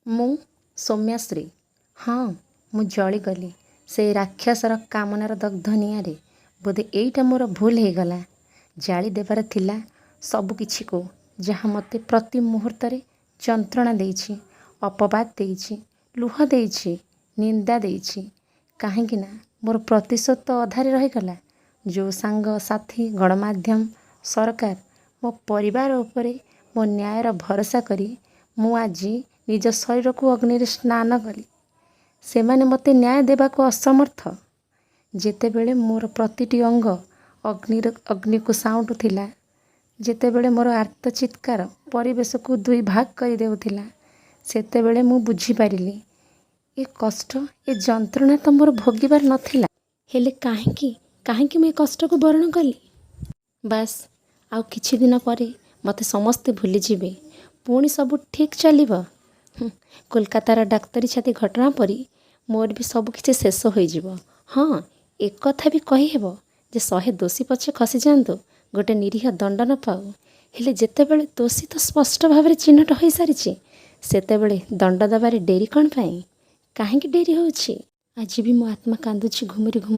ମୁଁ ସୌମ୍ୟାଶ୍ରୀ। ହଁ, ମୁଁ ଜଳିଗଲି ସେଇ ରାକ୍ଷସର କାମନାର ଦଗ୍ଧ ନିଆଁରେ। ବୋଧେ ଏଇଟା ମୋର ଭୁଲ୍ ହେଇଗଲା। ଜାଳି ଦେବାର ଥିଲା ସବୁକିଛିକୁ, ଯାହା ମୋତେ ପ୍ରତି ମୁହୂର୍ତ୍ତରେ ଯନ୍ତ୍ରଣା ଦେଇଛି, ଅପବାଦ ଦେଇଛି, ଲୁହ ଦେଇଛି, ନିନ୍ଦା ଦେଇଛି। କାହିଁକିନା ମୋର ପ୍ରତିଶୋଧ ତ ଅଧାରେ ରହିଗଲା। ଯୋଉ ସାଙ୍ଗ, ସାଥୀ, ଗଣମାଧ୍ୟମ, ସରକାର, ମୋ ପରିବାର ଉପରେ ମୋ ନ୍ୟାୟର ଭରସା କରି ମୁଁ ଆଜି ନିଜ ଶରୀରକୁ ଅଗ୍ନିରେ ସ୍ନାନ କଲି, ସେମାନେ ମୋତେ ନ୍ୟାୟ ଦେବାକୁ ଅସମର୍ଥ। ଯେତେବେଳେ ମୋର ପ୍ରତିଟି ଅଙ୍ଗ ଅଗ୍ନିକୁ ସାଉଁଟୁଥିଲା, ଯେତେବେଳେ ମୋର ଆର୍ତ୍ତ ଚିତ୍କାର ପରିବେଶକୁ ଦୁଇ ଭାଗ କରିଦେଉଥିଲା, ସେତେବେଳେ ମୁଁ ବୁଝିପାରିଲି, ଏ କଷ୍ଟ, ଏ ଯନ୍ତ୍ରଣା ତ ମୋର ଭୋଗିବାର ନଥିଲା। ହେଲେ କାହିଁକି, କାହିଁକି ମୁଁ ଏ କଷ୍ଟକୁ ବରଣ କଲି? ବାସ୍, ଆଉ କିଛି ଦିନ ପରେ ମୋତେ ସମସ୍ତେ ଭୁଲିଯିବେ। ପୁଣି ସବୁ ଠିକ୍ ଚାଲିବ। କୋଲକାତାର ଡାକ୍ତରୀ ଛାତ୍ରୀ ଘଟଣା ପରି ମୋର ବି ସବୁକିଛି ଶେଷ ହୋଇଯିବ। ହଁ, ଏକଥା ବି କହିହେବ ଯେ 100 ଦୋଷୀ ପଛେ ଖସିଯାଆନ୍ତୁ, ଗୋଟେ ନିରୀହ ଦଣ୍ଡ ନ ପାଉ। ହେଲେ ଯେତେବେଳେ ଦୋଷୀ ତ ସ୍ପଷ୍ଟ ଭାବରେ ଚିହ୍ନଟ ହୋଇସାରିଛି, ସେତେବେଳେ ଦଣ୍ଡ ଦେବାରେ ଡେରି କ'ଣ ପାଇଁ? କାହିଁକି ଡେରି ହେଉଛି? ଆଜି ବି ମୋ ଆତ୍ମା କାନ୍ଦୁଛି ଘୁମୁରି ଘୁମୁରି।